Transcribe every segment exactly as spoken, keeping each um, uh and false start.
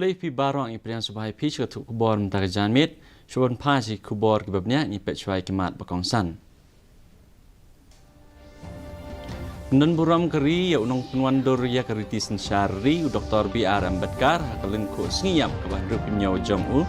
Khublei phi baroh, ngi pdiang sngewbha ïa phi sha ka thup khubor mynta ka janmiet. Shuwa ban phai sha ki khubor kiba bniah, ngin peit shuwa ïa ki mat ba kongsan. Pynbun burom ka ri ïa u nongpynwandur ïa ka riti synshar ri, u Doktor B R Ambedkar, ha ka lyngkhuh sngi ïap kaba hynriewphew hynñiew jong u.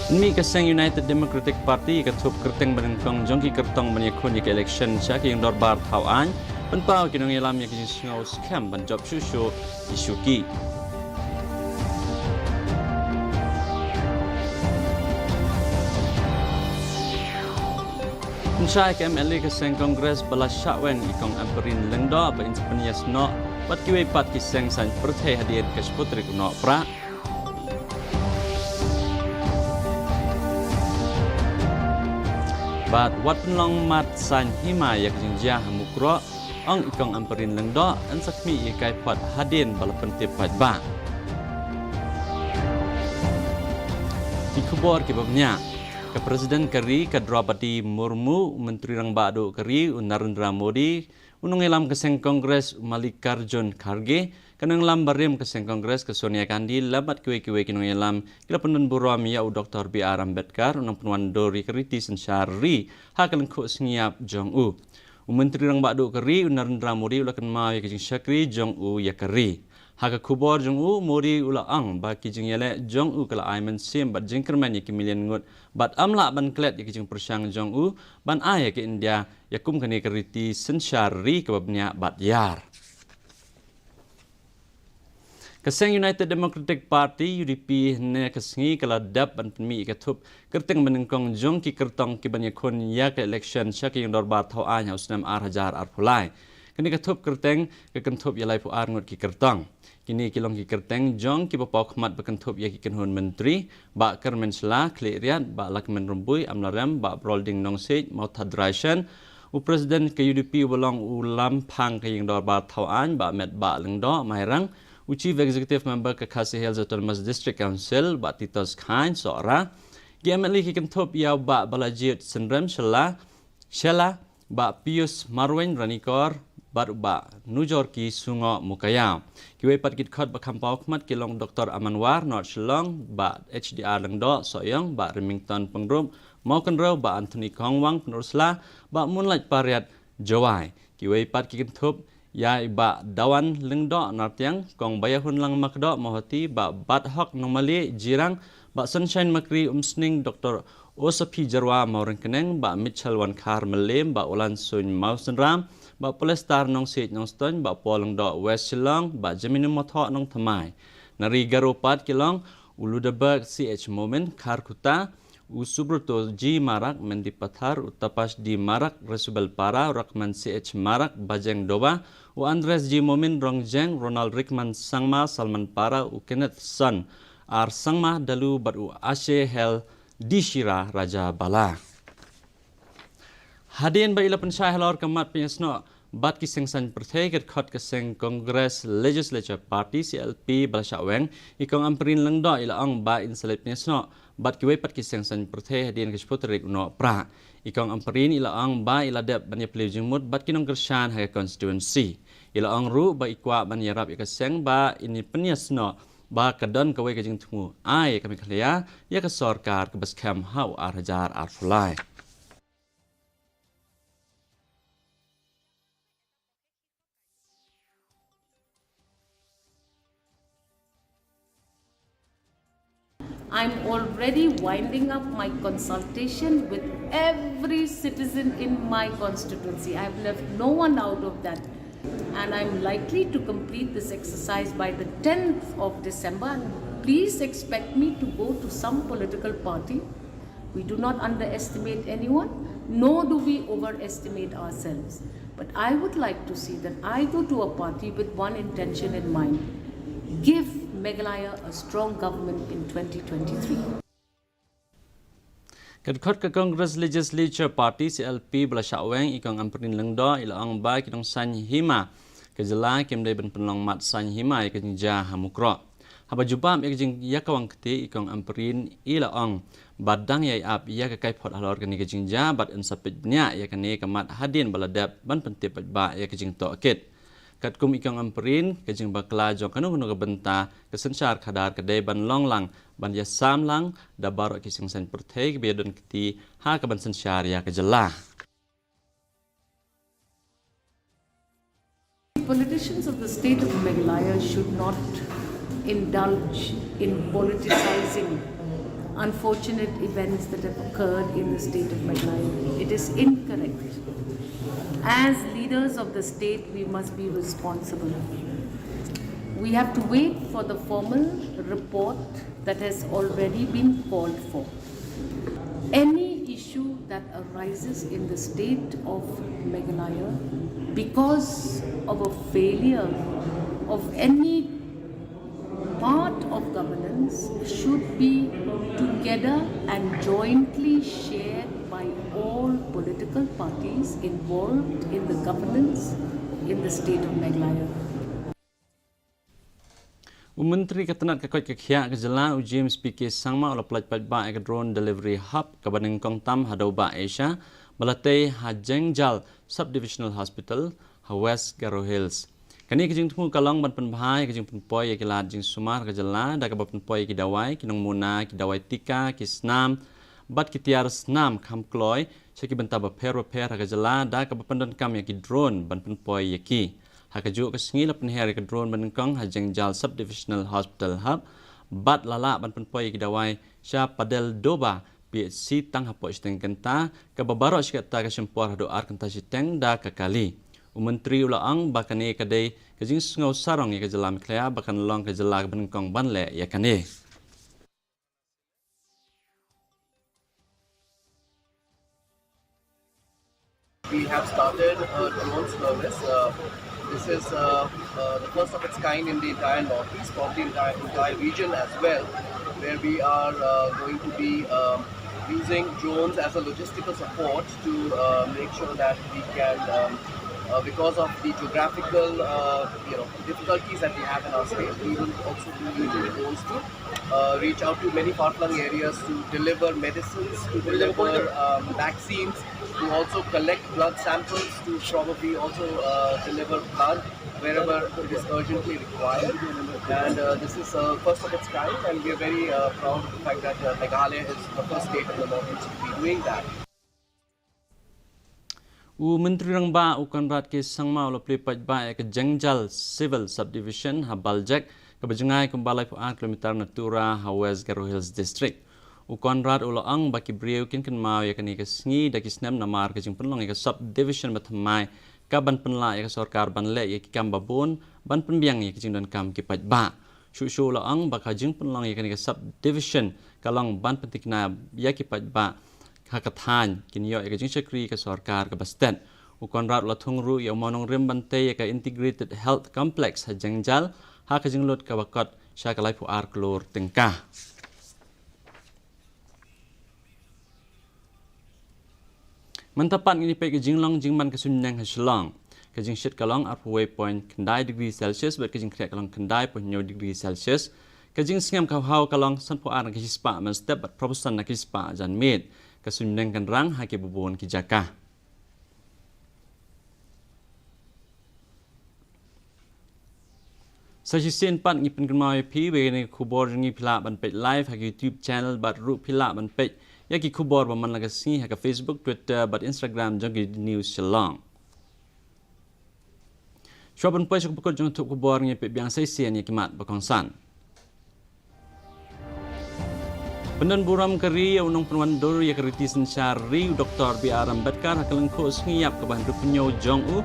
Pynmih ka seng United Democratic Party ïa ka thup kyrteng banyngkong jong ki kyrtong ban ïakhun ïa ka election sha ka ïing dorbar thaw aiñ, pynpaw ïa ki nongïalam ïa ka jingsngew skhem ban jop shuh shuh ki shuki. Pynshai ka M L A ka seng Congress ba la shah weng, i Kong Ampareen Lyngdoh, ba in sa pynïasnoh bad kiwei pat ki seng saiñ pyrthei hadien ka shiphew tarik u Nohprah. Bad wat pynlong mat saiñ hima ïa ka jingjia ha Mukroh, ong i Kong Ampareen Lyngdoh, yn sa khmih ïa ka kaiphod hadien ba la pyntip paidbah. Ki khubor kiba bniah. Ka President ka ri ka Draupadi Murmu, u Myntri Rangbah Duh ka ri u Narendra Modi, u nongïalam ka seng Congress u Mallikarjun Kharge, ka nongïalam barim ka seng Congress ka Sonia Gandhi, lem bad kiwei kiwei ki nongïalam, ki la pynbun burom ïa u Doktor B R Ambedkar, u nongpynwandur ïa ka riti synshar ri, ha ka lyngkhuh sngi ïap jong u. U Myntri Rangbah Duh ka ri u Narendra Modi u la kynmaw ïa ka jingshakri jong u ïa ka ri. Ha ka khubor jong u, Modi u la ong ba ki jingïaleh jong u ka la ai mynsiem bad jingkyrmen ïa ki million ngut, bad ym lah ban klet ïa ki jingpyrshang jong u ban ai ïa ka India ïa kum kane ka riti synshar ri kaba bniah bad ïar. Ka seng United Democratic Party, U D P, hynne ka sngi ka la dep ban pynmih ïa ka thup kyrteng banyngkong jong ki kyrtong kiban ïakhun ïa ka election sha ka ïing dorbar thaw aiñ ha u snem ar hajar arphew lai. Kane ka thup kyrteng ka kynthup ïa laiphew ar ngut ki kyrtong. Kine ki long ki kyrteng jong kiba paw khmat ba kynthup ïa ki kynhun myntri, Bah Kyrmen Shylla, Khliehriat, Bah Lahkmen Rymbui, Amlarem, Bah Brolding Nongsiej, Mawthadraishan, u President ka U D P uba long u Lamphang ka ïing dorbar thaw aiñ, Bah Metbah Lyngdoh, Mairang, u Chief Executive Member ka Khasi Hills Autonomous District Council, Bah Titos Chyne, Sohra. Ki M L A ki kynthup ïa u Bah Balajied Synrem, Shylla, Shylla, Bah Pius Marwein, Ranikor, bad u Bah Nujorki Sungoh, Mowkaiaw. Kiwei pat ki dkhot ba kham paw khmat ki long Doktor Aman War, North Shillong, Bah H D R Lyngdoh, Sohiong, Bah Remington Pyngrope, Mawkynrew, Bah Anthony Khongwang, Pynursla, Bah Moonlight Pariat, Jowai. Kiwei pat ki kynthup ïa i Bah Dawan Lyngdoh, Nartiang, Kong Baïahunlang Makdoh, Mawhati, Bah Bathok Nongmalieh, Jirang, Bah Sunshine Makri, Umsning, Doktor Osaphi Jyrwa, Mawryngkneng, Bah Mitchell Wankhar, Mylliem, Bah Ulansuin, Mawsynram, Bah Polestar Nongsiej, Nongstoiñ, Bah Paul Lyngdoh, West Shillong, Bah Jemino Mawthoh, Nongthymmai. Na ri Garo pat ki long u Ludaberg C H Momin, Kharkutta, u Subroto G Marak, Mendipathar, u Tapash D Marak, Resubelpara, u Rakman C H Marak, Bajeng Doba, u Andres G Momin, Rongjeng, Ronald Rickman Sangma, Salmanpara, u Kenneth Son R Sangma, Dalu, bad u Ashe Hel D Shira, Rajabala. Hadien ba i la pynshai halor ka mat pynïasnoh bad ki seng saiñ pyrthei, ka dkhot ka seng Congress Legislature Party, C L P, ba la shah weng, i Kong Ampareen Lyngdoh, i la ong ba in sa leit pynïasnoh bad kiwei pat ki seng saiñ pyrthei hadien ka shiphew tarik u Nohprah. I Kong Ampareen i la ong ba i la dep ban ïaplie jingmut bad ki nongkyrshan ha ka constituency. I la ong ruh ba i kwah ban ïarap ïa ka seng ba in ïa pynïasnoh ba ka don kawei ka jingthmu ai ïa ka Meghalaya ïa ka sorkar kaba skhem ha u ar hajar arphew lai. I'm already winding up my consultation with every citizen in my constituency. I've left no one out of that. And I'm likely to complete this exercise by the tenth of December. And please expect me to go to some political party. We do not underestimate anyone, nor do we overestimate ourselves. But I would like to see that I go to a party with one intention in mind: give Meghalaya a strong government in twenty twenty-three. Ka dkhot ka Congress Legislature Party, C L P, ba la shah weng, i Kong Ampareen Lyngdoh, i la ong ba ki nongsaiñ hima ka jylla kim dei ban pynlong mat saiñ hima ïa ka jingjia ha Mukroh. Haba jubab ïa ka jingïakawang kti, i Kong Ampareen i la ong ba dang ïai ap ïa ka kaiphod halor kane ka jingjia bad yn sa peit bniah ïa kane ka mat hadien ba la dep ban pyntip paidbah ïa ka jingtohkit. Katkum i Kong Ampareen, ka jingbakla jong kano kano ka bynta ka synshar khadar ka dei ban long lang, ban ïasam lang da baroh ki seng saiñ pyrthei kiba ïadon kti ha kaban synshar ïa ka jylla. Politicians of the state of Meghalaya should not indulge in politicizing unfortunate events that have occurred in the state of Meghalaya. It is incorrect. As leaders of the state, we must be responsible. We have to wait for the formal report that has already been called for. Any issue that arises in the state of Meghalaya because of a failure of any part of governance should be together and jointly shared by all political parties involved in the governance in the state of Meghalaya. U Myntri ka tnad ka koit ka khiah ka jylla u James P K Sangma u la pynlait paidbah ïa ka drone delivery hub kaba nyngkong tam ha Dewbah Asia ba la tei ha Jengjal Sub-Divisional Hospital ha West Garo Hills. Kane ka jingthmu ka long ban pynbha ïa ka jingpynpoi ïa ki lad jingsumar ka jylla da kaba pynpoi ïa ki dawai, ki nongmuna, ki dawai tika, ki snam bad ki tiar snam kham kloi sha ki bynta bapher bapher ha ka jylla da kaba pyndonkam ïa ki drone ban pynpoi ïa ki. Ha kajuh ka sngi la pynher ïa ka drone ba nyngkong ha Jengjal Sub-Divisional Hospital Hub bad la lah ban pynpoi ïa ki dawai sha Padel Doba P H C tang hapoh shiteng kynta kaba baroh shi katta ka shim por haduh ar kynta shiteng da ka kali. U Myntri u la ong ba kane ka dei ka jingsngew sarong ïa ka jylla Meghalaya ba kan long ka jylla kaba nyngkong ban leh ïa kane. We have started a drone service. Uh, this is uh, uh, the first of its kind in the entire Northeast, probably entire, entire region as well, where we are uh, going to be um, using drones as a logistical support to uh, make sure that we can, um, uh, because of the geographical, uh, you know, difficulties that we have in our state, we will also be using drones to uh, reach out to many far-flung areas to deliver medicines, to deliver um, vaccines, to also collect blood samples, to probably also uh, deliver blood wherever it is urgently required. And uh, this is uh, first of its kind, and we are very uh, proud of the fact that uh, Meghalaya is the first state in the Northeast to be doing that. U Myntri Rangbah u Conrad K Sangma u la plie paidbah ïa ka Jengjal Civil Subdivision ha Baljek kaba jngai kumba laiphew ar kilometer na Tura ha West Garo Hills District. U Conrad u la ong ba ki briew kin kynmaw ïa kane ka sngi da ki snem namar ka jingpynlong ïa ka subdivision bathymmai ka ban pynlah ïa ka sorkar ban leh ïa ki kam babun ban pynbiang ïa ki jingdonkam ki paidbah. Shuh shuh u la ong ba ka jingpynlong ïa kane ka subdivision ka long ban pyntikna ïa ki paidbah ha ka thaiñ kin ïoh ïa ka jingshakri ka sorkar kaba stet. U Conrad u la thung ruh ïa u mawnongrim ban tei ïa ka Integrated Health Complex ha Jengjal ha ka jinglut kaba kot sha ka laiphew ar klur tyngka. Mynta pat ngin ïa peit ka jinglong jingman ka suiñbneng ha Shillong. Ka jingshit ka long arphew wei point khyndai degree Celsius bad ka jingkhreh ka long khyndai point hynñiew degree Celsius. Ka jingsngem ka haw ka long sanphew ar na ka shispah mynstep bad phraphew san na ka shispah janmiet. Ka suiñbneng kan rang ha kiba bun ki jaka. Sa shisien pat ngi pynkynmaw ïa phi ba ïa kane ka khubor jong ngi phi lah ban peit live ha ka YouTube channel bad ruh phi lah ban peit ïa ki khubor ba man la ka sngi ha ka Facebook, Twitter bad Instagram jong ka DD News Shillong. Shuwa ban poi sha ka bakut jong ka thup khubor ngi peit biang sa shisien ïa ki mat ba kongsan. Pyndon burom ka ri ïa u nongpynwandur ïa ka riti synshar ri u Doktor B R Ambedkar ha ka lyngkhuh sngi ïap kaba hynriewphew hynñiew jong u.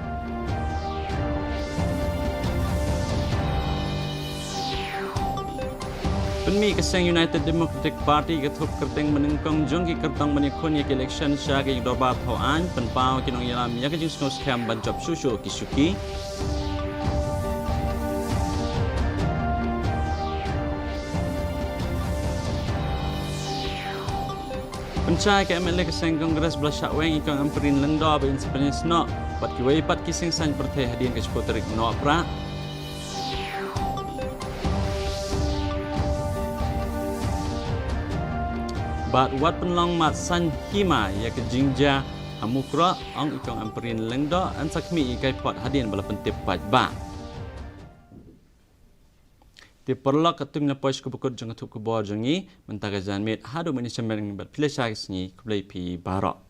Pynmih ka seng United Democratic Party ka thup kyrteng ba nyngkong jong ki kyrtong ban ïakhun ïa ka election sha ka Dorbar Thaw Aiñ, pynpaw ki nongïalam ïa ka jingsngew skhem ban jop shuh shuh ki shuki. Pynshai ka MLA ka seng Congress ba la shah weng i Kong Ampareen Lyngdoh ba in sa pynïasnoh bad kiwei pat ki seng saiñ pyrthei hadien ka shiphew tarik Nohprah. Bad wat pynlong mat saiñ hima ïa ka jingjia ha Mukroh, ong i Kong Ampareen Lyngdoh, yn sa khmih ïa ki phot hadien ba la pyntip paidbah. Te paralok, katto ngi la poi sha kaba kut jong ka thup khubor jong ngi mynta ka janmiet. Haduh mynta sha bad phi la shai ka sngi, khublei phi baroh.